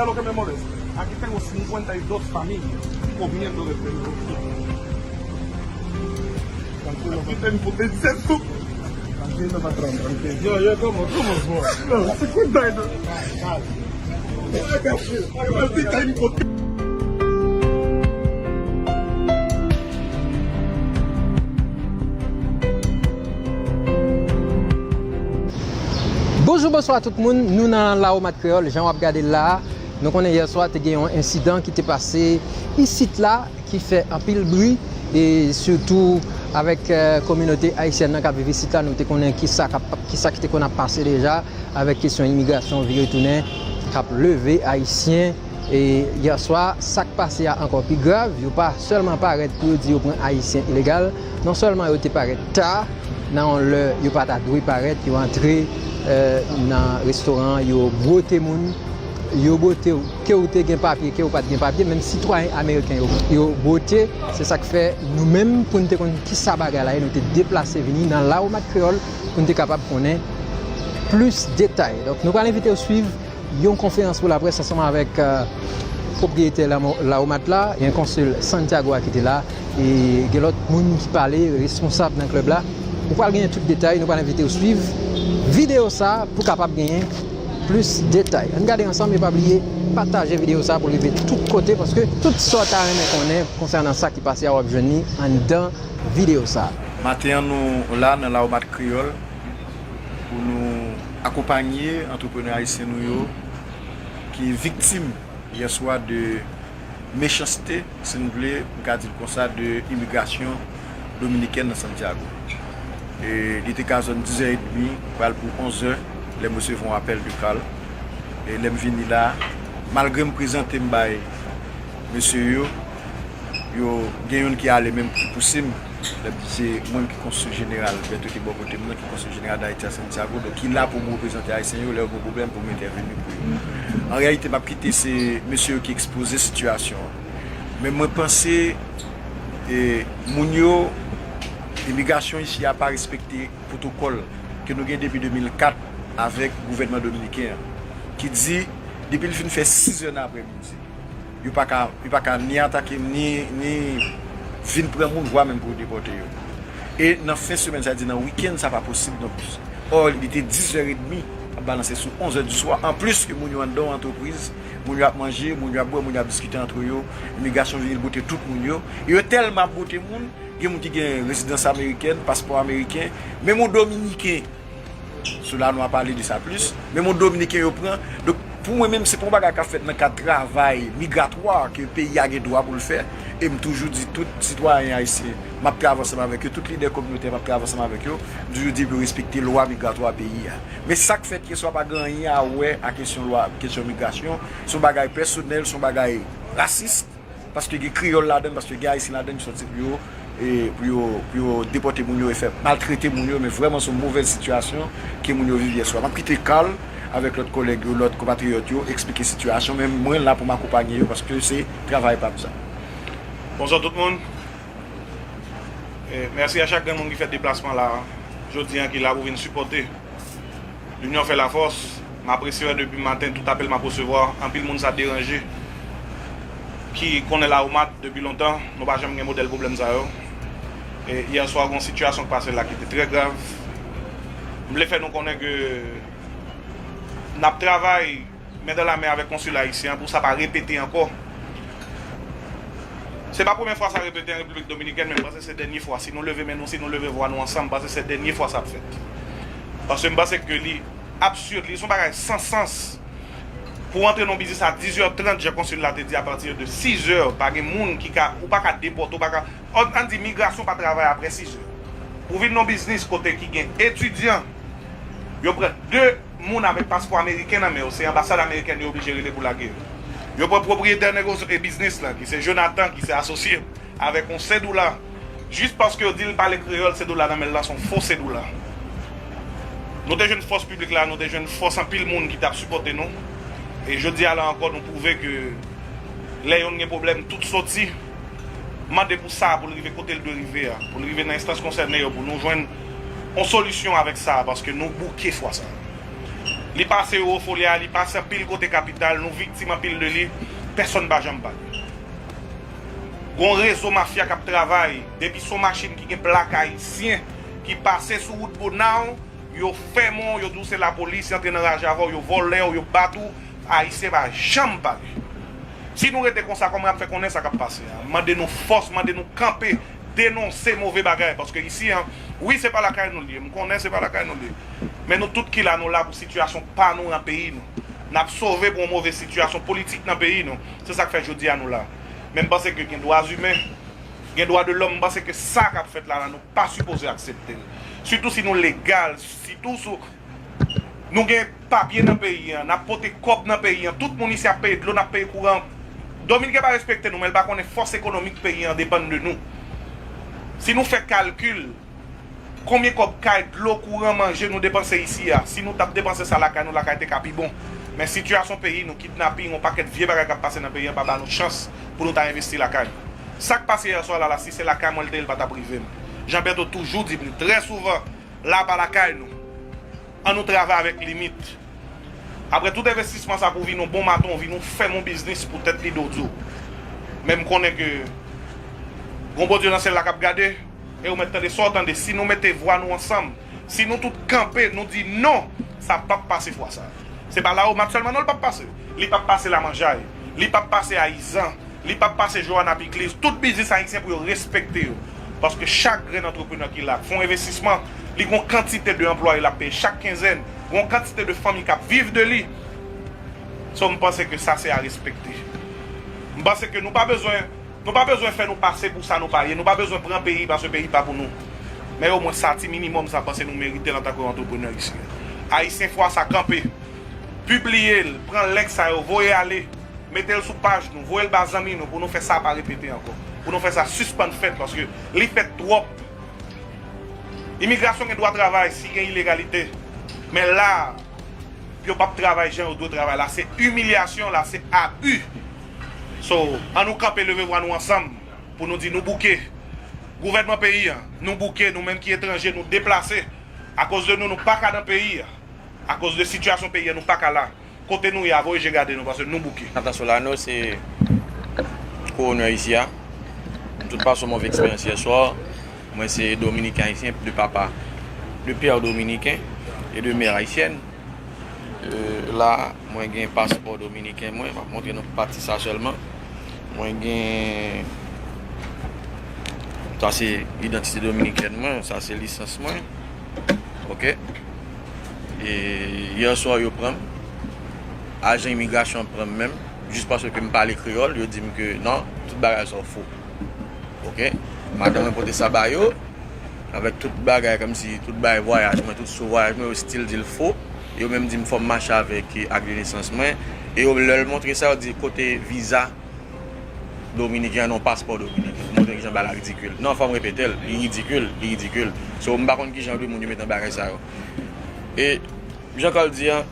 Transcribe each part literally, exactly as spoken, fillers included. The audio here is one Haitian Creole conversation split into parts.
Lo que me molesta, aquí tengo cincuenta y dos familias comiendo desde el domingo. Aquí tengo de eso. Tranquilo, patrón, tranquilo. Yo, yo, ¿cómo, cómo, bro? No, cincuenta y dos. Maldita impotencia. Bonjou, bonswa tout moun. Nou nan Lawomat Kreyòl. Jan w ap gade l la a, nou konnen yè swa te gen yon ensidan ki te pase isit la, ki fè anpil bri, e sitou avèk, eh, kominote ayisyèn nan k ap viv isit la, nou te konnen kisa k ap, kisa ki te konn ap pase deja avèk kesyon imigrasyon vire tounen k ap leve ayisyen. E yè swa, sa k pase a ankò pi grav, yo pa sèlman parèt pou yo di yo pran ayisyen ilegal, non sèlman yo te parèt ta, nan yon lè yo pa ta dwe parèt, yo antre, eh, nan restoran an, yo bwote moun, yo bwote w, ke w te gen papye, ke w pa t gen papye, menm sitwayen ameriken yo, yo bwote. Se sa k fè nou menm, pou n te konn kisa bagay la ye, nou te deplase vini nan Lawomat Kreyòl pou n te kapab konnen plis detay. Donk, nou pral envite w swiv yon konferans pou laprès ansanm avèk, eh, pwopriyetè Lawomat la, gen konsil Santiago a ki te la, e gen lòt moun ki pale, responsab nan klèb la. Ou pral genyen tout detay, nou pral envite w swiv videyo sa a pou kapab genyen plis detay. Ann gade ansanm e pa bliye pataje videyo sa a pou l rive tout kote, paske tout sa w ta renmen konnen konsènan sa ki pase a, w ap jwenn li anndan videyo sa a. Maten an, nou la nan Lawomat Kreyòl pou nou akonpanye antreprenè ayisyen nou yo ki viktim yè swa de mechanste, si n vle, m ka di l konsa, de imigrasyon dominikèn nan Santiago. E li te ka zòn dizè edmi, pral pou onzè, lè m resevwa yon apèl de Carl. E lè m vini la, malgre m prezante m bay mesye yo, yo gen youn ki ale menm ki pouse m. Lè m di se mwen ki konsul jeneral, Bertho ki bò kote m nan, ki konsul jeneral Dayiti a Santiago, donk ki la pou m reprezante ayisyen yo, lè yo gen pwoblèm pou m entèveni pou yo. An reyalite, m ap kite se mesye yo ki ekspoze sitiyasyon an. Men mwen panse, e, moun yo, imigrasyon isi a pa respekte pwotokòl ke nou gen depi de mil kat avèk gouvènman dominiken an, ki di, depi l fin fè sizè nan aprèmidi, yo pa ka, yo pa ka ni atake m, ni, ni vin pran moun, vwa menm pou yo depòte yo. E nan fen semèn, sa di nan wikenn, sa pa posib. Donk, ò, li te dizè edmi, ap balanse sou onzè di swa. Anplis ke moun yo anndan yon antrepriz, moun yo ap manje, moun yo ap bwè, moun yo ap diskite antre yo. Imigrasyon vini, l bwote tout moun yo. E yo tèlman ap bwote moun, gen moun ki gen rezidans amerikèn, paspò ameriken, menm yon dominiken. Sou la, nou a pale de sa plis. Menm yon dominiken yo pran. Donk, pou mwen menm, se pa yon bagay k ap fèt nan kad travay migratwa ke peyi a gen dwa pou l fè. E m toujou di tout sitwayen ayisyen, m ap travay ansanm avèk yo, tout lidè kominotè, m ap travay ansanm avèk yo. M toujou di pou yo respekte lwa migratwa peyi a. Men sa k fèt yè swa pa gen anyen a wè a kesyon lwa, kesyon migrasyon. Se yon bagay pèsonèl, se yon bagay rasis. Paske gen kreyòl ladan l, paske gen ayisyen ladan l ki sòti pou yo, e, pou yo, pou yo depòte moun yo e fè maltrete moun yo, men vrèman se yon movèz sitiyasyon ke moun yo viv yè swa. M ap kite Carl avèk lòt kòlèg yo, lòt konpatriyòt yo, eksplike sitiyasyon, men mwen la pou m akonpanye yo paske se travay pa m sa. Bonswa tout moun. E, mèsi a chak grenn moun ki fè deplasman la, jodi a, ki la pou vin sipòte. Linyon fè lafòs. M apresye wè depi maten, tout apèl m ap resevwa, anpil moun sa deranje, ki konnen Lawomat depi lontan, nou pa janm gen modèl pwoblèm sa yo. E yè swa, gen yon sitiyasyon k pase la ki te trè grav. M vle fè nou konnen ke n ap travay men dan la men avèk konsil ayisyen an pou sa pa repete ankò. Se pa premye fwa sa repete an Repiblik Dominikèn, men m panse se dènye fwa. Si nou leve men nou, si nou leve vwa nou ansanm, m panse se dènye fwa sa ap fèt. Paske m panse ke li absid, li se yon bagay san sans. Pou w antre nan yon biznis a diz è trant, jan konsil la te di, apati de siz è, pa gen moun ki ka, ou pa ka depòte, ou pa ka, ann, ann di migrasyon pa travay apre siz è. Ou vin nan yon biznis kote ki gen etidyan, yo pran de moun avèk paspò ameriken nan men yo, se anbasad amerikèn yo oblije rele pou lage yo. Yo pran pwopriyetè negosyo e biznis lan, ki se Jonathan, ki se asosye avèk yon Sedoula, jis paske yo di l pale kreyòl, Sedoula nan men l lan se yon fo Sedoula. Nou te jwenn fòs piblik la, nou te jwenn fòs anpil moun ki t ap sipòte nou. E jodi a la ankò, nou pwouve ke lè yonn gen pwoblèm, tout soti. Mande pou sa a pou l rive kote l dwe rive a, pou l rive nan enstans konsène yo, pou nou jwenn yon solisyon avèk sa a, paske nou bouke fwa sa a. Li pase Ewofolya, li pase anpil kote kapital, nou viktim anpil de li, pèsonn pa janm pale. Gon rezo mafya k ap travay, depi se yon machin ki gen plak ayisyen ki pase sou wout Bonao, yo fèmen w, yo di w se lapolis, yo antre nan raje avè w, yo vòlè w, yo bat ou, Ayisyen pa janm pale. Si nou rete konsa, kòman y ap fè konnen sa k ap pase a? Mande nou fòs, mande nou kanpe, denonse move bagay. Paske isi an, wi, se pa lakay nou li ye. M konnen se pa lakay nou li ye. Men nou tout ki la, nou la pou sitiyasyon pa nou nan peyi nou. N ap sove pou yon move sitiyasyon politik nan peyi nou. Se sa k fè jodi a nou la. Men m panse ke gen dwa imen, gen dwa de lòm. M panse ke sa k ap fèt la, la, nou pa sipoze aksepte l. Sitou si nou legal, sitou sou Nou gen papye nan peyi an, n ap pote kòb nan peyi an, tout moun isi ap peye dlo, n ap peye kouran. Dominiken pa respekte nou, men l pa konnen fòs ekonomik peyi an depann de nou. Si nou fè kalkil, konbyen kòb kay, dlo, kouran, manje nou depanse isi a, si nou t ap depanse sa lakay nou, lakay te ka pi bon. Men sitiyasyon peyi nou, kidnaping, yon pakèt vye bagay k ap pase nan peyi an pa ba nou chans pou nou ta envesti lakay nou. Sa k pase yè swa la, la, si se lakay mwen l te ye, l pa t ap rive m. Jean Bertho toujou di m li trè souvan, la pa lakay nou. Ann nou travay avèk limit. Apre tout envestisman sa pou vin yon bon maton, vin yon fèm, yon biznis pou tèt li do di w. Men m konnen ke gon Bondye nan syèl la k ap gade, e ou mèt tande sa w tande. Si nou mete vwa nou ansanm, si nou tout kanpe, nou di non, sa p ap pase fwa sa. Se pa Lawomat sèlman non l p ap pase. Li p ap pase Lamanjay. Li p ap pase Ayizan. Li p ap pase Johanna Pikliz. Tout biznis ayisyen pou yo respekte yo. Paske chak grenn antreprenè ki la, k fè yon envestisman, li gon kantite de anplwaye l ap peye chak kenzèn, gon kantite de fanmi k ap viv de li. So, m panse ke sa se a respekte. M panse ke nou pa bezwen, nou pa bezwen fè nou pase pou sa nou pa ye. Nou pa bezwen pran peyi paske peyi pa pou nou. Men omwen sa, ti minimòm sa, m panse nou merite l antanke yon antreprenè isi. Ayisyen fwa sa kanpe. Pibliye l, pran link sa yo, voye ale. Mete l sou paj nou, voye l ba zanmi nou pou nou fè sa pa repete ankò. Pou nou fè sa sispann fèt paske li fèt twòp. Imigrasyon gen dwa travay si gen ilegalite. Men la, yo p ap travay jan yo dwe travay la. Se imilyasyon, la se abi. So, ann nou kanpe, leve vwa nou ansanm pou nou di nou bouke. Gouvènman peyi an, nou bouke, nou menm ki etranje, nou deplase. Akoz de nou, nou pa ka nan peyi a. Akoz de sitiyasyon peyi a, nou pa ka la. Kote nou ye a, voye je gade nou, paske nou bouke. Nathan Solano se kowonè isi a. M tout pase yon move eksperyans yè swa. Mwen se dominiken ayisyen de papa, de pè dominiken e de mè ayisyèn. Euh, la, mwen gen paspò dominiken mwen, m ap montre nou pati sa sèlman. Mwen gen, sa se idantite dominikèn mwen, sa se lisans mwen. Oke. E yè swa yo pran m, ajan imigrasyon an pran m menm, jis paske m pale kreyòl, yo di m ke non, tout bagay sa yo fo. Oke. Madanm mwen pote sa ba yo, avèk tout bagay, kòmsi tout bagay vwayaj mwen, tout sou vwayaj mwen, yo still di l fo. Yo menm di m fò m mache avèk, eh, ak de nesans mwen. E yo, lè l montre sa, yo di kote viza dominiken an, non, paspò dominiken. Pou montre kijan bagay la ridikil. Non, fò m repete l, li ridikil, li ridikil. So, m pa konn kijan de moun yo met nan bagay sa yo. E Jan Carl di an,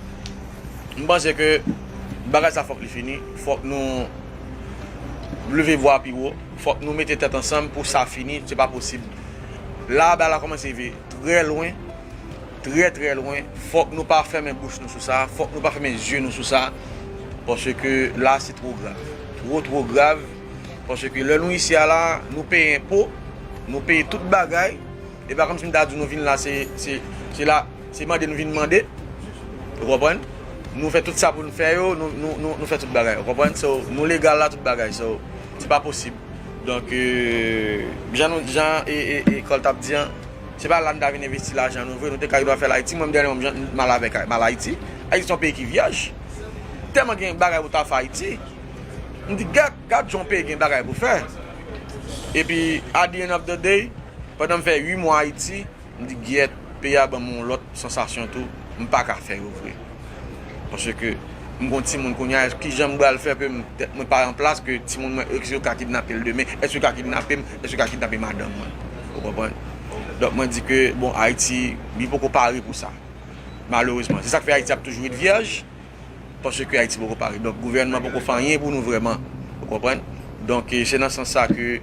m panse ke bagay sa fòk li fini, fòk nou leve vwa pi wo, fòk nou mete tèt ansanm pou sa fini, se pa posib. La, bagay la kòmanse rive trè lwen, trè, trè lwen, fòk nou pa fèmen bouch nou sou sa, fòk nou pa fèmen zye nou sou sa, paske la se two grav, two, two grav, paske lè nou isi a la, nou peye enpo, nou peye tout bagay, e pa kòmsi m ta di w nou vin la, se, se, se la, se mande nou vin mande. Ou konprann? Nou fè tout sa pou nou fè yo, nou, nou, nou, nou fè tout bagay. Ou konprann? So, nou legal la, tout bagay. So, se pa posib. Donk, euh, jan nou, jan e, e, e Carl t ap di an, se pa la nou ta vin envesti lajan nou vre, nou te ka gen dwa fè l Ayiti. Mwen, m dènye, m al avèk, m al Ayiti. Ayiti se yon peyi ki vyèj. Tèlman gen bagay pou ta fè Ayiti. M di, gad, gad jan yon peyi gen bagay pou fè. Epi, at the end of the day, pandan m fè uit mwa Ayiti, m di, gyèt, peyi a ban m yon lòt sansasyon tou, m pa ka fè yo vre. Paske m gon timoun kounye a, kijan m pral fè pou m, tèt mwen pa an plas, ke timoun mwen, èske yo ka kidnape l demen? Èske yo ka kidnape m? Èske yo ka kidnape madanm mwen? Ou konprann? Donk, mwen di ke, bon, Ayiti, li poko pare pou sa. Malerezman. Se sa k fè Ayiti ap toujou ret vyèj. Paske Ayiti poko pare. Donk, gouvènman poko fè anyen pou nou vrèman. Ou konprann? Donk, e, se nan sans sa ke,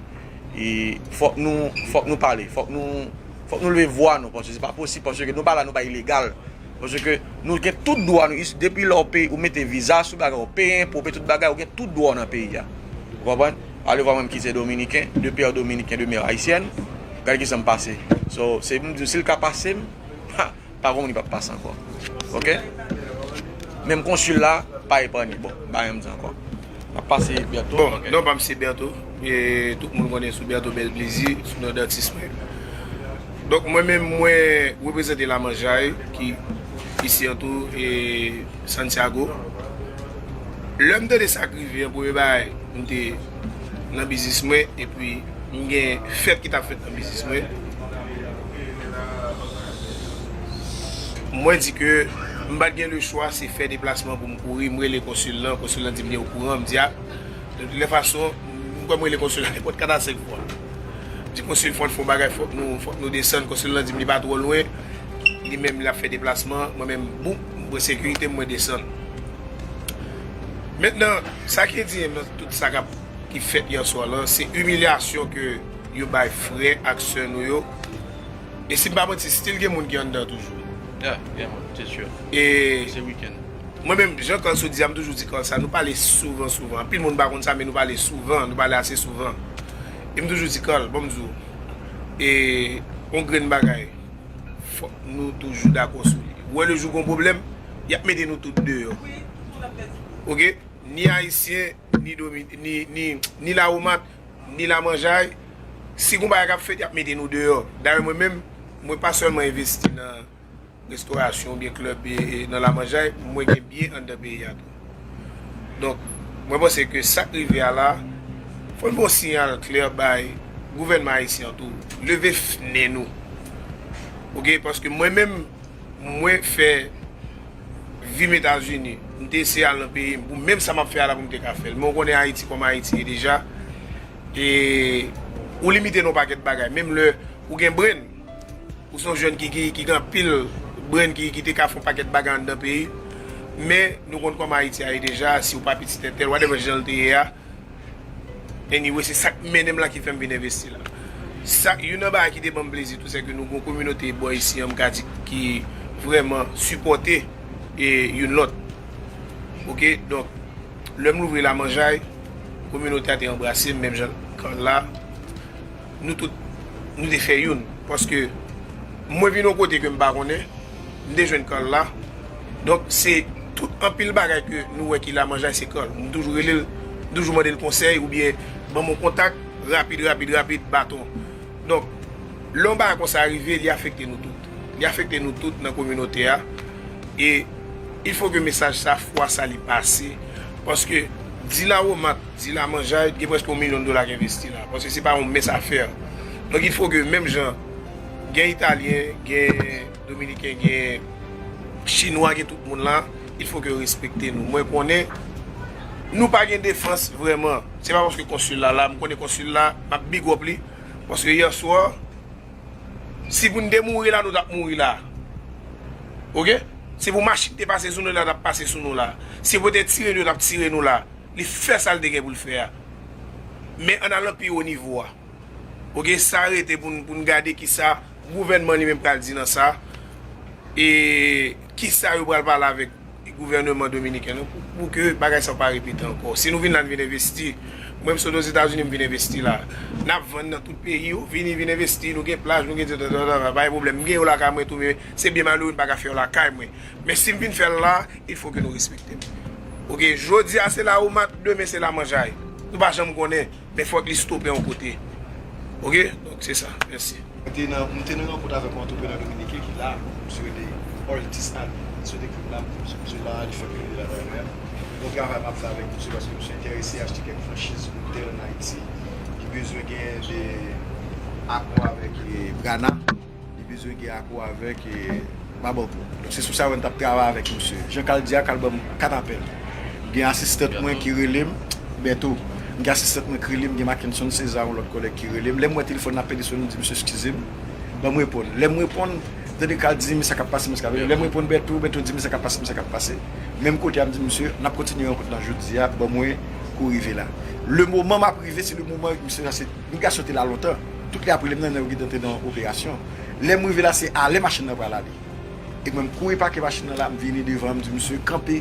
e, fòk nou, fòk nou pale, fòk nou, fòk nou leve vwa nou, paske se pa posib, paske nou pa la, nou pa ilegal. Paske nou gen tout dwa nou isi, depi lè w peye, ou mete viza sou bagay, ou peye enpo, ou peye tout bagay, ou gen tout dwa w nan peyi a. Ou konprann? Alevwa mwen m ki se dominiken, de pè dominiken, de mè ayisyèn, gade kisa m pase. So, se m di w, si l ka pase m, ha, pa gen moun ki p ap pase ankò. Oke? Menm konsil la, pa epanye. Bon, m pa menm di ankò. M ap pase Bertho. Bon, non pa m se Bertho. E tout moun konnen sou Bertho Bèl Plezi, sou non dantis mwen. Donk, mwen menm, mwen reprezante Lamanjay, ki isi an tou, e Santiago. Lè m tande sa k rive an, premye bagay, m te nan biznis mwen, epi m gen fèt ki t ap fèt nan biznis mwen. Mwen di ke m pa t gen lechwa, se fè deplasman pou m kouri. M rele konsil lan, konsil lan di m li okouran, m di a, de tout lè fason, m kwè m rele konsil lan nenpòt kat a senk fwa. M di konsil fò n fè yon bagay, fòk nou, fòk nou desann. Konsil lan di m li pa twò lwen, li menm l ap fè deplasman, mwen menm, boum, m pran sekirite m, mwen desann. Mentnan, sa ki endiye m nan tout sa k ap, ki fèt yè swa lan, se imilyasyon ke yo bay frè ak sè nou yo. E si m pa manti, still gen moun ki anndan toujou. Yeah, yeah, man, se sure. E se wikenn. Mwen menm, jan Carl sot di a, m toujou di Carl sa, nou pale souvan, souvan. Anpil moun pa konn sa, men nou pale souvan, nou pale ase souvan. E m toujou di Carl, bon, m di w, e yon grenn bagay, fòk nou toujou dakò sou li. Ou wè, le jou gon pwoblèm, y ap mete nou tout deyò. Oke? Ni ayisyen, ni domi-, ni, ni, ni lawomat, ni lamanjay. Si gon bagay k ap fèt, y ap mete nou deyò. Dayè, mwen menm, mwen pa sèlman envesti nan restorasyon oubyen klèb e, e nan lamanjay, mwen gen byen anndan peyi a tou. Donk, mwen panse ke sa k rive a la, fò n voye yon siyal klè bay gouvènman ayisyen an tou. Leve f-, nen nou. Oke, paske mwen menm, mwen fè vi m Etazini, m te eseye al nan peyi m, pou menm sa m ap fè a la pou m te ka fè l. Men w konnen Ayiti kòman Ayiti ye deja. E ou limite nan yon pakèt bagay. Menm lè ou gen brenn, ou se yon jèn ki, ki, ki gen anpil brenn, ki, ki te ka fè yon pakèt bagay anndan peyi. Men nou konn kòman Ayiti a ye deja, si w pa pitit entèl, whatever jan l te ye a, anyway, se sa k mennen m la ki fè m vin envesti la. Sa, youn nan bagay ki te ban m plezi tou, se ke nou gon kominote bò isi an, m ka di, ki vrèman sipòte e youn lòt. Oke, donk, lè m louvri lamanjay, kominote a te anbrase m, menm jan Carl la. Nou tout, nou te fè youn. Paske mwen vin yon kote ke m pa konnen, m te jwenn Carl la. Donk, se tout anpil bagay ke nou wè ki lamanjay, se Carl. M toujou rele l, m toujou mande l konsèy oubyen ban m yon kontak, rapid, rapid, rapid, baton. Donk, lè yon bagay konsa rive, li afekte nou tout. Li afekte nou tout nan kominote a. E il faut que mesaj sa, fwa sa, li pase. Paske di lawomat, di lamanjay, gen prèske yon milyon dola ki envesti la. Paske se pa yon mens afè. Donk, il faut que menm jan gen Italyen, gen Dominiken, gen Chinwa, gen tout moun la, il faut que yo respekte nou. Mwen konnen nou pa gen defans vrèman. Se pa paske konsil la la, m konnen konsil la, m ap big up li. Paske yè swa, si pou n te mouri la, nou t ap mouri la. Oke? Si pou machin te pase sou nou la, t ap pase sou nou la. Si pou te tire nou, t ap tire nou la. Li fè sa l te gen pou l fè a. Men ann al nan pi wo nivo a. Oke, sa rete pou n, pou n gade kisa gouvènman li menm pral di nan sa. E kisa yo pral pale avèk gouvèneman dominiken an pou, pou ke bagay sa yo pa repete ankò. Si nou vin la, n vin envesti. Mwen, m sot Ozetazini, m vin envesti la. N ap vann nan tout peyi yo. Vini, vin envesti. Nou gen plaj, nou gen ti, ta, ta, ta, ta, pa gen pwoblèm. M gen yo lakay mwen tou, men se byen malere, m pa ka fè yo lakay mwen. Men si m vin fè l la, il faut que nou respekte m. Oke, jodi a se lawomat, demen se lamanjay. Nou pa janm konnen, men fòk li stope yon kote. Oke? Donk, se sa. Mèsi. Mwen te nan, mwen te nan rankont avèk yon antreprenè dominiken ki la, misye rele Ortis Alvin. Misye te ekri m la, misye, misye la, li fè m rele la talè a. Bon travay m ap fè avèk misye paske misye enterese achte kèk franchiz otèl ann Ayiti. Li bezwen gen de akò avèk, eh, Brana. Li bezwen gen akò avèk, eh, Mabankou. Donk, se sou sa wè m t ap travay avèk misye. Jan Kal di a, Kal ban m kat apèl. M gen asistant mwen ki rele m, Bèto. M gen asistant mwen ki rele m, gen Mackenson César, yon lòt kòlèg ki rele m. Lè m wè telefòn nan ap pede sonnen, m di, "Mesye, eskize m." Ban m reponn. Lè m reponn, m tande Kal di, "Men sa k ap pase, men sa k ap pase." Lè m reponn Bèto, Bèto di, "Men sa k ap pase, men sa k ap pase." Men m kote a, m di, "Mesye, n ap kontinye rankont lan jodi a, ban mwen kou rive la." Le moman m ap rive, se le moman misye sa se Migrasyon te la lontan. Tout lè ap rele m nan, nan yo gentan te nan operasyon. Lè m rive la, se alè machin nan pral ale. E mwen, m kouri pake machin nan la, m vini devan, m di misye kanpe.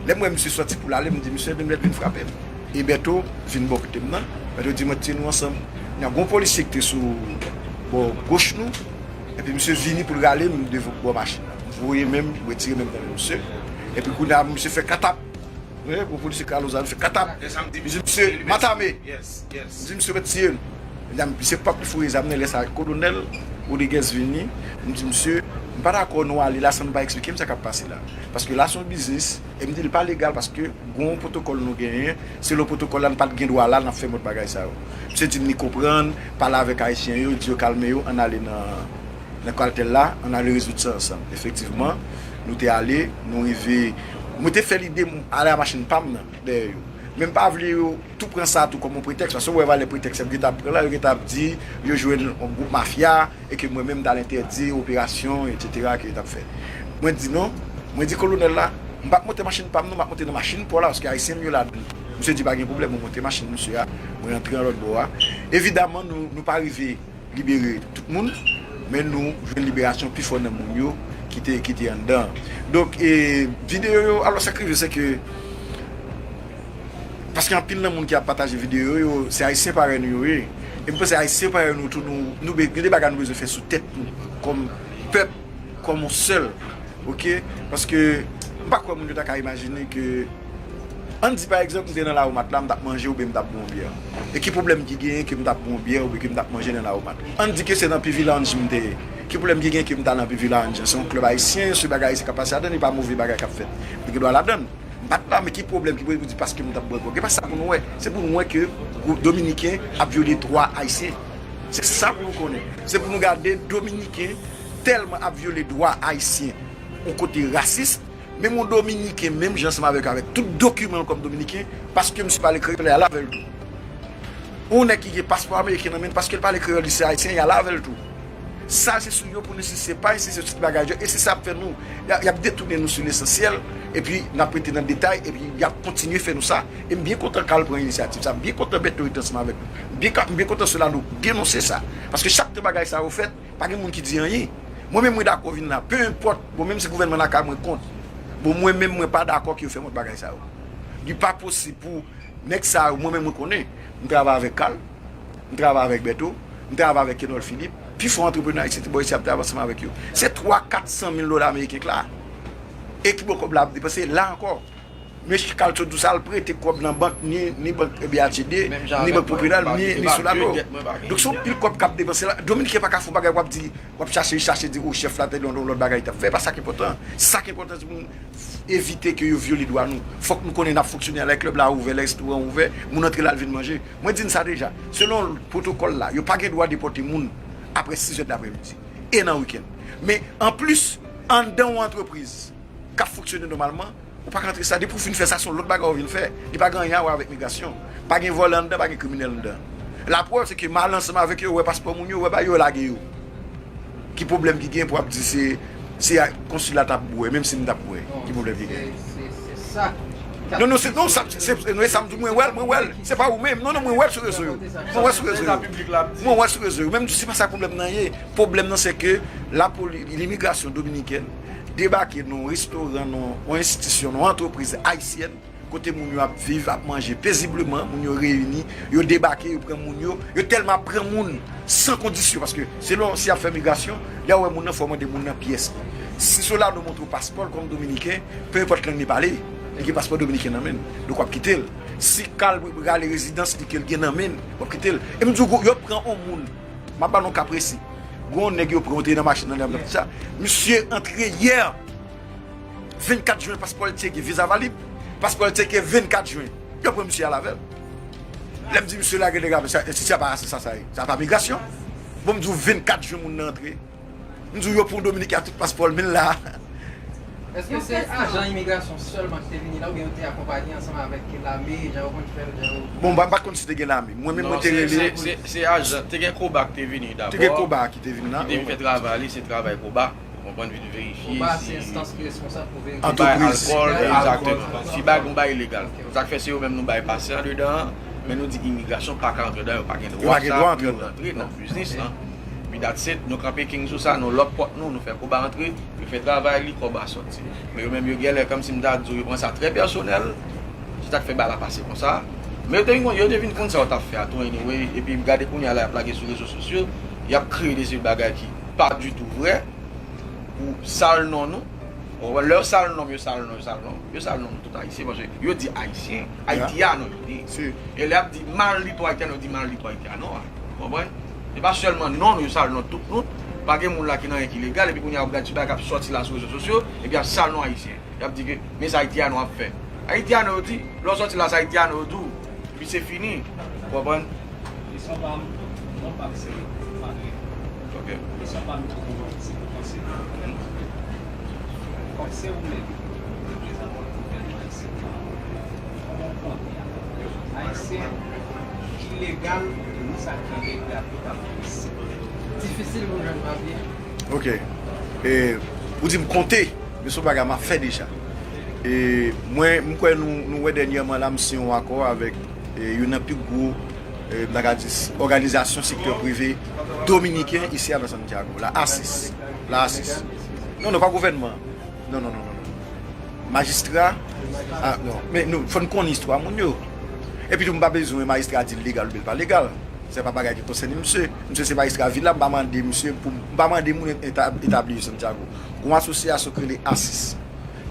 Lè m wè misye sòti pou l ale, m di misye, "Ebyen, lè vin frape m." E Bèto vin bò kote m nan. Bèto di, "Mwen tiye nou ansanm." Nan gon polisye ki te sou bò goch nou. Epi misye vini pou l rale m devan bò machin nan. M voye men m, m retire men m nan men misye. Epi kounye a, misye fè katap. Wi, pou polisye kaloz la, nou fè katap. Lè sa m di, m di, "Misye, matame." Yes, yes. M di, "Misye, mèt tiye l." Medam, se pòt li foure zam nan, lè sa, Kolonèl Rodriguez vini. M di, "Misye, m pa dakò nou ale la san nou pa eksplike m sa k ap pase la. Paske la se yon biznis, e m di l pa legal paske gon pwotokòl nou genyen, selon pwotokòl la, n pa t gen dwa la, n ap fè mòd bagay sa yo." Misye di m li konprann, pale avèk Ayisyen yo, di yo kalme yo, ann ale nan, nan katèl la, ann ale rezoud sa ansanm. Efektivman, nou te ale, nou rive, mwen te fè lide m ale a machin pa m nan, dèyè yo. Men m pa vle yo tou pran sa tou kòm yon pretèks, paske w wè valè pretèks y ap gentan ap pran la, yo gentan ap di yo jwenn yon gwoup mafya, e ke mwen menm m t al entèdi operasyon, etsetera, ke yo t ap fè. Mwen di non, mwen di kolonèl la, m p ap monte machin pa m non, m ap monte nan machin pa w la, paske ayisyen m yo ladan l. Misye di pa gen pwoblèm, mwen monte machin misye a, mwen rantre nan lòt bò a. Evidaman, nou, nou pa rive libere tout moun, men nou jwenn liberasyon pifò nan moun yo ki te, ki te anndan. Donk, e, videyo yo, alò sa k rive, se ke Paske anpil nan moun ki ap pataje videyo yo, se ayisyen parèy nou yo ye. E m panse ayisyen parèy nou tou, nou, nou be-, gen de bagay nou bezwen fè sou tèt nou, kòm pèp, kòm yon sèl. Oke? Paske m pa kwè moun yo ta ka imajine ke, ann di pa egzanp, m te nan Lawomat la, m t ap manje oubyen m t ap bwè yon byè. E ki pwoblèm ki genyen ke m t ap bwè yon byè oubyen ke m t ap manje nan Lawomat? Ann di ke se nan P V Lounge m te ye. Ki pwoblèm ki genyen ke m t al nan P V Lounge an? Se yon klèb ayisyen, se bagay ayisyen k ap pase ladan, e pa move bagay k ap fèt. Mwen gen dwa ladan l. M pa t la, men ki pwoblèm ki pou di paske m t ap bwè gwòg? E pa sa pou nou wè. Se pou nou wè ke gwo-, Dominiken ap vyole dwa ayisyen. Se sa pou nou konnen. Se pou nou gade Dominiken tèlman ap vyole dwa ayisyen, yon kote rasis, menm yon Dominiken, menm jan ansanm avèk, avèk tout dokiman l kòm Dominiken, paske misye pale kreyòl, y al avè l tou. Yon nèg ki gen paspò ameriken nan men l, paske l pale kreyòl, li se ayisyen, y al avè l tou. Sa se sou yo pou nou, si se pa, si se ti bagay yo, e se sa ap fè nou, y a-, y ap detounen nou sou lesansyèl, epi n ap rete nan detay, epi y ap kontinye fè nou sa. E m byen kontan Carl pran inisyativ sa, m byen kontan Bèto rete ansanm avèk nou. M byen ka-, m byen kontan Solano denonse sa. Paske chak tan bagay sa yo fèt, pa gen moun ki di anyen. Mwen menm mwen dakò vin la, pe enpòt, bon, menm si gouvènman la ka mwen kont, bon, mwen menm mwen pa dakò ke yo fè mòd bagay sa yo. Li pa posib pou nèg sa yo, mwen menm mwen konnen, m travay avèk Carl, m travay avèk Bèto, m travay avèk Kenol Philippe, pifò antreprenè ayisyen ki bò isi ap travay ansanm avèk yo. Se twa, kat san mil dola ameriken k la. E ki bò kòb la ap depanse la ankò. Men Carl sot di w sa, l prete kòb nan bank, ni, ni bank B H D, ni bank Popilè, ni, ni Solano. Donk se yon pil kòb k ap depanse la. Dominiken pa ka fè yon bagay w ap di, w ap chache, chache di, o, chèf la te yon lòt bagay t ap fè, pa sa k enpòtan. Sa k enpòtan se pou nou evite ke yo vyole dwa nou. Fòk nou konnen n ap fonksyone, lè klèb la ouvè, lè restoran ouvè, moun antre la, l vin manje. Mwen di n sa deja. Selon pwotokòl la, yo pa gen dwa depòte moun apre sizè d aprèmidi. E nan wikenn. Men, anplis, anndan yon antrepriz k ap fonksyone nòmalman, ou pa ka antre sa. Depi w fin fè sa, se yon lòt bagay ou vin fè. Li pa gen anyen a wè avèk migrasyon. Pa gen vòlè anndan, pa gen kriminèl anndan. Laprèv, se ke m al ansanm avèk yo, wè paspò moun yo, wè bagay yo, lage yo. Ki pwoblèm ki gen pou ap di se, se a, konsila t ap bwè, menm si m t ap bwè? Ki pwoblèm ki gen? Non, non, se, non, sa, se, se, non, e sa m di, mwen wè l, mwen wè l. Se pa ou menm. Non, non, mwen wè l sou rezo yo. Mwen wè l sou rezo yo. Mwen wè l sou rezo yo. Men m di, se pa sa pwoblèm nan ye. Pwoblèm nan, se ke lapoli-, limigrasyon dominikèn debake nan yon restoran, nan yon enstitisyon, nan yon antrepriz ayisyèn, kote moun yo ap viv, ap manje pezibleman, moun yo reyini, yo debake, yo pran moun yo, yo tèlman ap pran moun san kondisyon, paske selon si y ap fè migrasyon, lè w wè moun nan, fò w mande moun nan pyès li. Si Solano montre w paspò l kòm dominiken, pe enpòt lang li pale, li gen paspò dominiken nan men l, donk w ap kite l. Si Carl rale rezidans li ke l gen nan men l, w ap kite l. E m di w, yo pran yon moun, m ap ba nou yon ka presi. Gon nèg yo pran, te nan machin nan, lè m t ap di sa. Misye antre yè, vennkat jen, paspò l tcheke, viza valid, paspò l tcheke vennkat jen. Yo pran misye al avè l. Lè m di misye lage dega, sa, si sa pa rasis, sa, sa, sa pa migrasyon. Bon, m di w vennkat jen moun nan antre. M di w yo pran yon dominiken ak tout paspò l, men l la. Èske se ajan imigrasyon sèlman ki te vini la, oubyen yo te akonpanye ansanm avèk lame, jan yo konn fè l, jan yo... Bon, m pa, m pa t konn si te gen lame. Mwen menm, mwen te rele. Se, se, se ajan, te gen koba ki te vini dabò. Te gen koba ki te vin la. Ki te vin fè travay li, se travay koba. Ou konprann, vin verifye si... Koba se enstans ki responsab pou verifye. Antrepriz. Bay alkòl, egzakteman. Si bay, gon bay ilegal. Sa k fè se yo menm nou bay pase andedan an, men nou di imigrasyon pa ka antre andedan, yo pa gen dwa sa pou yo rantre nan biznis lan. Epi that's it, nou kanpe king sou sa, nou lòk pòt nou, nou fè Koba antre, yo fè travay li, Koba sòti. Men yo menm yo genlè, kòmsi m ta di w, yo pran sa trè pèsonèl, se sa k fè bagay la pase konsa. Men yo te vin konn, yo te vin konn sa yo t ap fè a tou anyway, epi gade kounye a la y ap lage sou rezo sosyo, y ap kreye de seri bagay ki pa ditou vrè, pou sal non nou. Ou konprann? Lè yo sal non m, yo sal non, yo sal non, yo sal non nou tout ayisyen, paske yo di ayisyen, Ayiti a non yo di. E lè y ap di mal di to ayisyen, yo di mal di to ayisyen a non a. Ou konprann? Se pa sèlman non nou, yo sal non tout nou. Pa gen moun la ki nan anyen ki legal, epi kounye a w ap gade ti bagay k ap sòti la sou rezo sosyo, epi y ap sal non ayisyen. Y ap di ke, men sa Ayiti a non ap fè. Ayiti a non yo di, lè w sòti la, sa Ayiti a non yo di w. Epi se fini. Ou konprann? Kesyon pa m, non pa m se Fadri. Ok. Kesyon pa m pou mwen, se pou panse. Kòm se ou menm ki reprezante gouvènman isit la, kòman w konte Ayisyen ki legal, ni sa ki ilegal, yo ka fè isit? Difisil pou jwenn papye. Ok. E, ou di m konte, men se yon bagay m ap fè deja. E, mwen, m kwè nou, nou wè dènyèman la, m siyen yon akò avèk, e, youn nan pi gwo, e, m ta ka di, òganizasyon sektè prive dominiken isi a nan Santiago, la ACIS. La ACIS. Non, non, pa gouvènman. Non, non, non, non, non. Majistra, ah, non. Men nou, fò n konnen istwa moun yo. Epi tou, m pa bezwen majistra di l legal oubyen l pa legal. Se pa bagay ki konsène misye. Misye se majistra vil la, m pa mande misye pou, m pa mande moun eta-, etabli yo Santiago. Gon asosyasyon ki rele ACIS,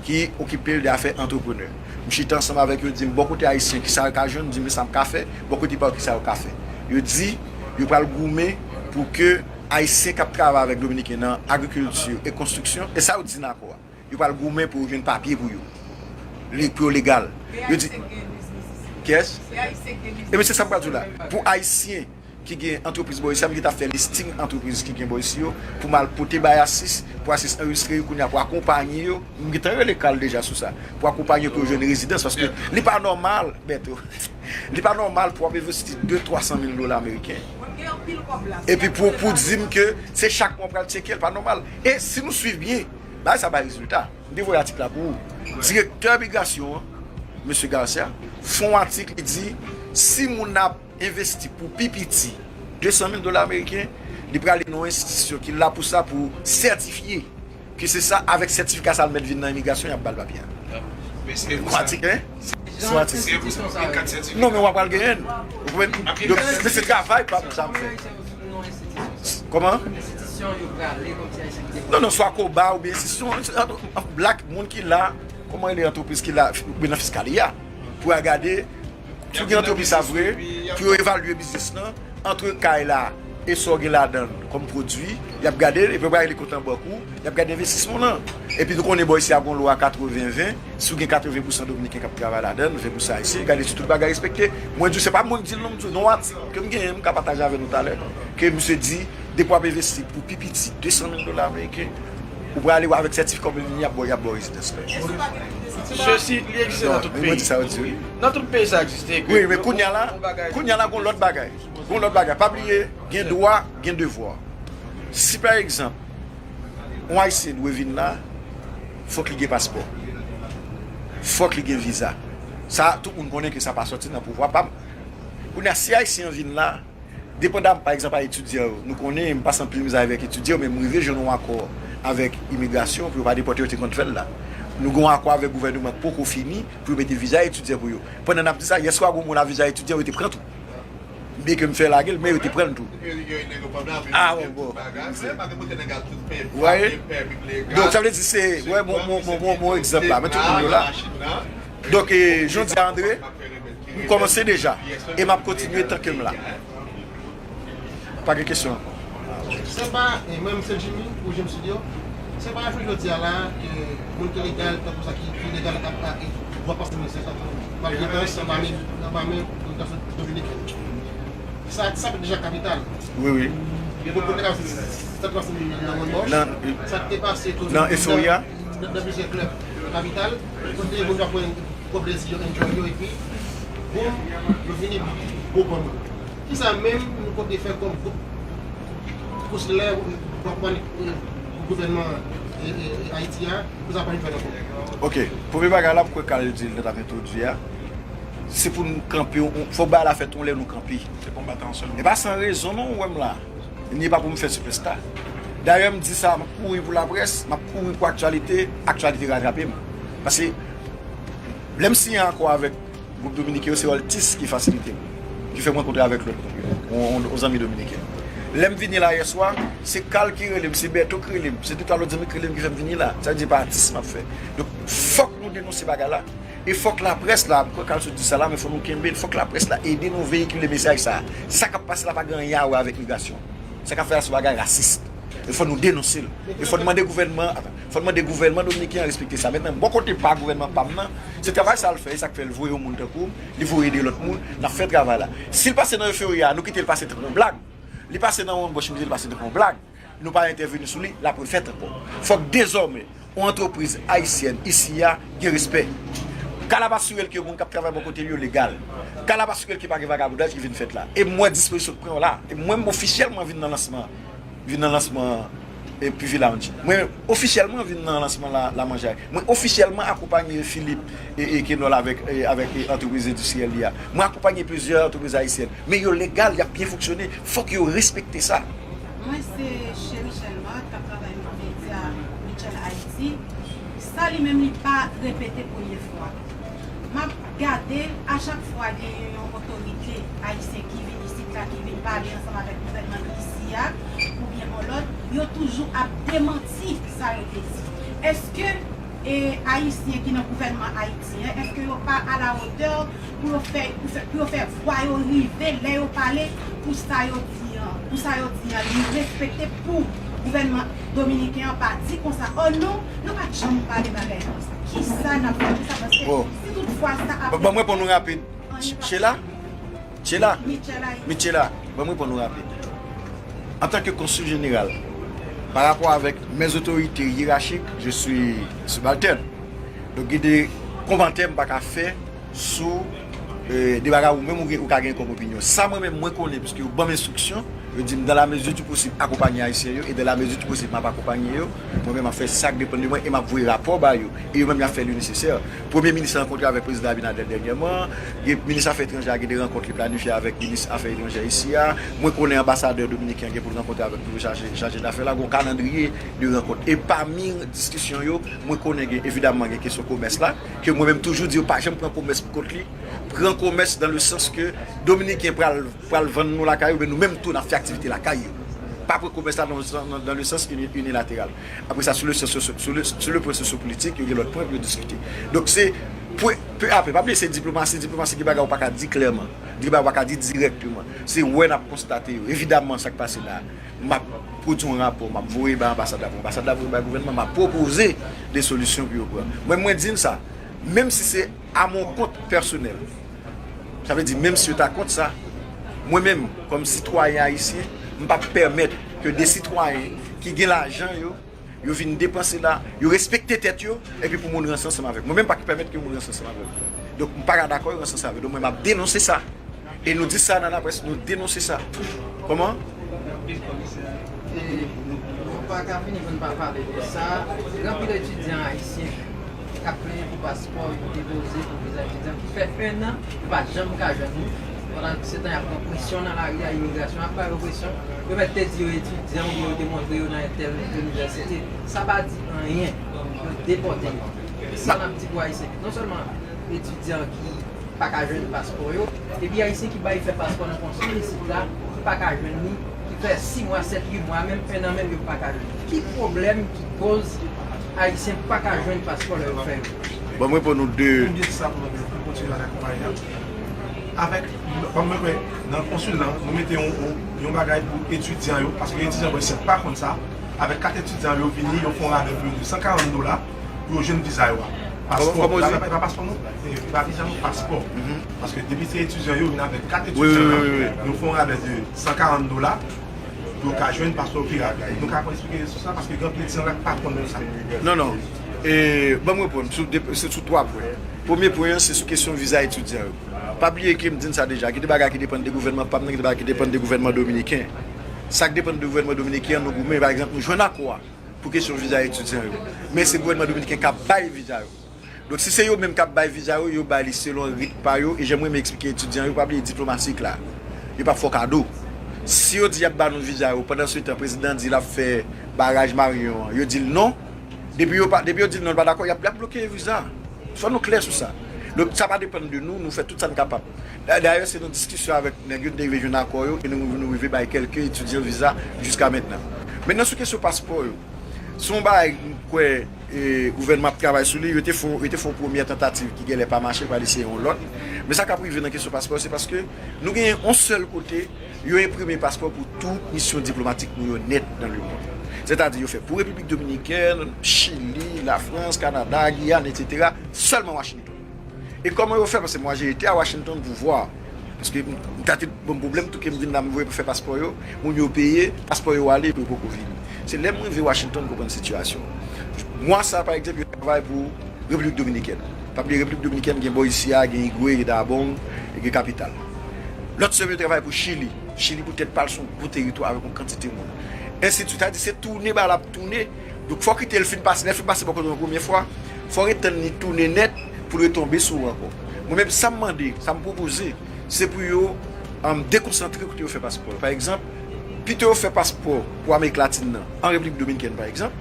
ki okipe l de afè antreprenè. M chita ansanm avèk yo, di m bò kote ayisyen, kisa yo ka jwenn, di m sa m ka fè, bò kote pa yo, kisa yo ka fè. Yo di, yo pral goumen pou ke ayisyen k ap travay avèk dominiken nan agrikilti e konstriksyon, e sa yo di nan akò a. Yo pral goumen pou yo jwenn papye pou yo. Li, pou yo legal. Yo di, kiyès? Ebyen, se sa m pral di w la. Pou ayisyen ki gen antrepriz bò isi a, m gentan fè listing antrepriz ki gen bò isi yo, pou m al pote bay ACIS, pou ACIS anrejistre yo kounye a, pou akonpanye yo. M gentan rele Carl deja sou sa. Pou akonpanye yo pou yo jwenn rezidans, paske li pa nòmal, Bèto. Li pa nòmal pou w ap envesti de, twa san mil dola ameriken. Epi pou, pou di m ke se chak mwa w pral tcheke l, pa nòmal. E si nou swiv byen, bagay sa bay rezilta. M te voye atik la pou ou. Direktè migrasyon an, mesye Garcia, fè yon atik, li di, si moun nan ap envesti pou pi piti de san mil dola ameriken, li prale nan yon enstitisyon ki la pou sa, pou sètifye ke se sa, avèk sètifika sa, l mèt vin nan imigrasyon, y ap ba l papye a. Yon atik, en? Se yon atik. Non, men w ap pral genyen l. Ou konprann? Donk, men se travay pa m sa m fè. Kòman? Non, non, swa Koba oubyen enstitisyon, black, moun ki la, kòman rele antrepriz ki la, oubyen nan Fiscalia, pou al gade, si w gen antrepriz sa vre, pou yo evalye biznis lan, antre kay la e sa w gen ladan l kòm pwodui, y ap gade l, epi yo pral rele kont an bank ou, y ap gade envestisman w lan. Epi nou konnen bò isi a gon lwa katreven ven, si w gen katreven pousan dominiken k ap travay ladan l, ven pousan ayisyen, gade si tout bagay respekte. Mwen di w, se pa mwen k di l non, m di w, nan yon atik ke m genyen, m ka pataje avè nou talè, ke misye di, depi w ap envesti pou pi piti de san mil dola ameriken, ou prale avèk sètifika w vin vini, y ap ba w, y ap ba w rezidans la. Sesi, li egziste nan tout peyi. Nan tout peyi sa egziste. Wi, men kounye a la, kounye a la, gon lòt bagay. Gon lòt bagay. Pa bliye, gen dwa, gen devwa. Si pa egzanp, yon ayisyen dwe vin la, fòk li gen paspò. Fòk li gen viza. Sa, tout moun konnen ke sa pa sòti nan pouvwa pa m. Kounye a, si ayisyen an vin la, depandan, pa egzanp, a etidyan yo, nou konnen, m pase anpil mizè avèk etidyan yo, men m rive jwenn yon akò avèk imigrasyon pou yo pa depòte yo, te konn fè l la. Nou gen yon akò avèk gouvènman k poko fini pou yo mete viza etidyan pou yo. Pandan n ap di sa, yèswa gon moun a viza etidyan, yo te pran tou. Byen ke m fè lage l, men yo te pran l tou. Ah, bon, bon. Donk, sa vle di se, wè, bon, bon, bon, bon, bon egzanp la, men tout moun yo la. Donk, e, jan w di a, Andre, m kòmanse deja, e m ap kontinye tanke m la. Pa gen kesyon ankò. Se pa, e, mwen, se Jimmy, ou James Studio. Se pa jodi a la, e, moun ki legal, tankou sa ki, ki legal, ap, ap, e, dwa pase moun se sa, malgre tan, se anba men, anba men imigrasyon dominikèn. Sa, sa fèt deja kapital. Wi, wi. Bon, kote la, sa te pase nan Mòn Bòch. Sa te pase tou nan Euphoria, nan, nan plizyè klèb kapital. Kote moun yo pran, pran plezi yo, enjoy yo, epi, boum, yo vini gwo pòm. Kisa menm nou konte fè kòm gwoup konsilè, gwoup, gwoup gouvènman, e, e, e, Ayiti a, pou sa pa vin fèt ankò? Ok, premye bagay la, m kwè Carl di l, lè l t ap entwodui a, se pou nou kanpe, on, fò bagay la fèt, on lè nou kanpe. Se konbatan sèlman. E pa san rezon non, ou wè m la. Ni pa pou m fè sipèsta. Dayè, m di sa, m ap kouri pou laprès, m ap kouri pou aktyalite, aktyalite ratrape m. Paske lè m siyen akò avèk gwoup dominiken yo, se Altis ki fasilite m, ki fè m rankontre avèk lòt gwoup yo, yon, yon, yon zanmi dominiken. Lè m vini la yèswa, se Carl ki rele m, se Berto ki rele m, se de twa lòt zanmi ki rele m ki fè m vini la. Sa vle di pa atis m ap fè. Donk, fòk nou denonse bagay la. E fòk laprès la, m kwè Carl sot di sa la, men fò nou kenbe l, fòk laprès la ede nou veyikile mesaj sa. Sa k ap pase la pa gen anyen a wè avèk migrasyon. Sa k ap fèt la se bagay rasis. E fò nou denonse l. E fò n mande gouvènman, atan, fò n mande gouvènman dominiken an respekte sa. Mentnan, bò kote pa gouvènman pa m nan, se travay sa l fè, e sa k fè l voye yon moun tankou m, li voye de lòt moun, n ap fè travay la. Si l pase nan Euphoria, nou kite l pase tankou yon blag. Li pase nan yon bòch mize, li pase tankou yon blag. Nou pa entèveni sou li, l ap refèt ankò. Fòk dezòmè, yon antrepriz ayisyèn isi a gen respè. Ka l ap asire l ke moun k ap travay bò kote l yo legal. Ka l ap asire l ke pa gen vagabondaj ki vin fèt la. E m wè dispozisyon k pran yo la. E mwen, m ofisyèlman vin nan lansman, vin nan lansman e P V Lounge. Mwen ofisyèlman vin nan lansman la, la manje a. Mwen ofisyèlman akonpanye Philippe e, e Kenol avèk, e, avèk, e, antrepriz endistriyèl li a. Mwen akonpanye plizyè antrepriz ayisyèn. Men yo legal, y ap byen fonksyone. Fòk yo respekte sa. Mwen se Cherichelle Marthe, k ap travay nan medya Mitchell Haiti. Sa li menm li pa repete premye fwa. M ap gade l, a chak fwa gen yon otorite ayisyen ki vin isit la, ki vin pale ansanm avèk gouvènman isi a, oubyen yon lòt, yo toujou ap demanti sa yo te di. Èske, e, ayisyen ki nan gouvènman Ayiti an, èske yo pa a la wotè pou yo fè, pou fè, pou yo fè vwa yo rive lè yo pale, pou sa yo di an, pou sa yo di an, li respekte, pou gouvènman dominiken an pa di konsa, oh non, nou pa t janm pale bagay konsa. Kisa n ap fè pou sa? Paske si tout fwa sa ap... Bon, ban m reponn ou rapid. Chela? Chela? Mitchela, ban m reponn ou rapid. Antanke konsil jeneral, pa rapò avèk mes autorités hiérarchiques, je suis subalterne. Donk, gen de kòmantè m pa ka fè sou, e, de bagay ou menm ou gen, ou ka gen kòm opinyon. Sa mwen menm mwen konnen, piske yo ban m enstriksyon, yo di m dans la mesure du possible akonpanye ayisyen yo, e dans la mesure du possible m ap akonpanye yo. Mwen menm m ap fè sa k depann de mwen e m ap voye rapò ba yo. E yo menm y ap fè le nesesè. Premye minis la rankontre avèk prezidan Abinader dènyèman. Gen minis afè etranjè a gen de rankont li planifye avèk minis afè etranjè isi a. Mwen konnen anbasadè dominiken an gen pou l rankontre avèk nouvo chaje, chaje dafè la. Gen yon kalandriye de rankont. E pami diskisyon yo, mwen konnen gen, evidamman, gen kesyon komès la, ke mwen menm toujou di yo pa janm pran komès pou kont li. Pran komès dans le sens ke dominiken pral, pral vann nou lakay yo, men nou menm tou n ap fè aktivite lakay yo. Pa pran komès la dans, dans, dans le sens uni-, unilatéral. Apre sa, sou le, sou, sou, sou le, sou le pwen sosyopolitik, yo gen lòt pwen pou yo diskite. Donk, se pwen, pe apre, pa bliye, se diplomasi, diplomasi gen bagay ou pa ka di klèman, gen bagay ou pa ka di dirèkteman. Se wè n ap konstate yo. Evidamman, sa k pase la, m ap pwodui yon rapò, m ap voye bay anbasad la, pou anbasad la voye bay gouvènman, m ap pwopoze de solisyon pou yo pran. Mwen, mwen di n sa, menm si se à mon compte personnel, sa vle di, menm si yo ta kont sa, mwen menm, kòm sitwayen ayisyen, m p ap pèmèt ke de sitwayen ki gen lajan yo, yo vin depanse la, yo respekte tèt yo, epi pou moun ranse ansanm avèk mwen. Mwen menm pa ka pèmèt ke moun ranse ansanm avèk mwen. Donk, m pa ka dakò yo ranse ansanm avèk. Donk, mwen menm, m ap denonse sa. E nou di sa nan laprès, nou denonse sa. Kòman? E nou pa ka fini pou n pa pale de sa. Gen anpil etidyan ayisyen k ap plenyen pou paspò yo depoze pou viza etidyan ki fè en an, yo pa janm ka jwenn li. Pandan se tan y ap pran presyon nan lari a, imigrasyon ap ba yo presyon. Yo mèt te di yo etidyan oubyen yo te montre yo nan entèl inivèsite. Sa pa di anyen. Yo depòte yo. Sa n ap di pou ayisyen. Non sèlman etidyan ki pa ka jwenn paspò yo, epi ayisyen ki bay fè paspò nan konsil isit la, ki pa ka jwenn li, ki fè sis mwa, sèt, uit mwa, menm en an menm yo pa ka jwenn. Ki pwoblèm ki koz ayisyen pa ka jwenn paspò lè yo fè yo? Bon, mwen pou nou de. Mwen di sa pou mwen, pou kontinye avèk konpayi an. Avèk, kòm mwen kwè, nan konsil lan, nou mete yon, yon, yon bagay pou etidyan yo, paske etidyan yo pa konn sa. Avèk kat etidyan yo vini, yo fè yon rabè pou yo de san karant dola pou yo jwenn viza yo a. Paspò. Kòman, kòman w di? E pa paspò non, e pa viza non, paspò. Paske depi se etidyan yo vin avèk kat etidyan yo, yo fè yon rabè de san karant dola pou yo ka jwenn paspò yo pi rapid. Nou ka konn eksplike sou sa paske gen anpil etidyan la ki pa konn sa. Non, non. E, ban m reponn sou de, se sou twa pwen. Premye pwen an, se sou kesyon viza etidyan yo. Pa bliye ke m di n sa deja, gen de bagay ki depann de gouvènman pa m nan, gen de bagay ki depann de gouvènman dominiken. Sa k depann de gouvènman dominiken an, nou goumen. Pa egzanp, nou jwenn akò a pou kesyon viza etidyan yo. Men se gouvènman dominiken k ap bay viza yo. Donk, si se yo menm k ap bay viza yo, yo bay li selon rit pa yo. E jan mwen renmen eksplike etidyan yo, pa bliye diplomasi k la. Yo p ap fè w kado. Si yo di y ap ba nou viza yo, pandan se tan prezidan di l ap fè baraj Marion an, yo di l non, depi yo pa, depi yo di l non, l pa dakò, y ap, y ap bloke viza. Fò nou klè sou sa. Donk, sa pa depann de nou, nou fè tout sa n kapab. Da- Dayè, se nan diskisyon avèk nèg yo, nou te rive jwenn akò yo, e nou, nou rive bay kèlke etidyan viza jiska mentnan. Mentnan, sou kesyon paspò yo, se yon bagay, m kwè, e, gouvènman ap travay sou li, yo te fè, yo te fè yon premyè tantativ ki genlè pa mache, pral eseye yon lòt. Men sa k ap rive nan kesyon paspò, se paske nou genyen yon sèl kote, yo enprime paspò pou tout misyon diplomatik nou yo nèt nan lemonn. Sètadi, yo fè pou Repiblik Dominikèn, Chili, Lafrans, Kanada, Giyàn, etsetera, sèlman Washington. E kòman yo fè? Paske mwa, j'ai été à Washington pour voir. Paske m ta te ban m pwoblèm tou ke m vin la, m voye pou fè paspò yo, moun yo peye, paspò yo ale, epi yo poko vini. Se lè m rive Washington, m konprann sitiyasyon. Mwa sa, pa egzanp, yo travay pou Repiblik Dominikèn. Pa bliye, Repiblik Dominikèn gen bò isi a, gen Higüey, gen Dajabón, e gen kapital. Lòt semèn, yo travay pou Chili. Chili, pou tèt pa l, se yon gwo teritwa avèk yon kantite moun. Ensi de suite. Sa di, se tounen ba l ap tounen. Donk, fò kite l fin pase. Lè l fin pase bò kote yon premye fwa, fò retann li tounen nèt pou l retonbe sou ou ankò. Mwen menm, sa m mande, sa m pwopoze, se pou yo, um, dekonsantre kote yo fè paspò yo. Pa egzanp, pito yo fè paspò pou Amerik Latin nan, an Repiblik Dominikèn, pa egzanp,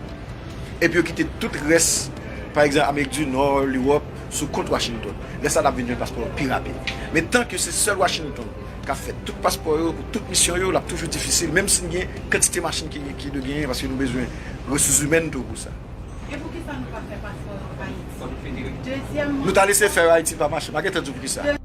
epi yo kite tout rès, pa egzanp, Amerik di Nò, Lewòp, sou kont Washington. Lè sa, l ap vin jwenn paspò yo pi rapid. Men tan ke se sèl Washington k ap fè tout paspò yo, pou tout misyon yo, l ap toujou difisil, menm si n gen kantite machin ki, ki dwe genyen, paske nou bezwen resous imèn tou pou sa. E poukisa nou pa fè paspò Ayiti? Dezyèmman, nou ta lese fè Ayiti pa mache. M pa gentan di w poukisa.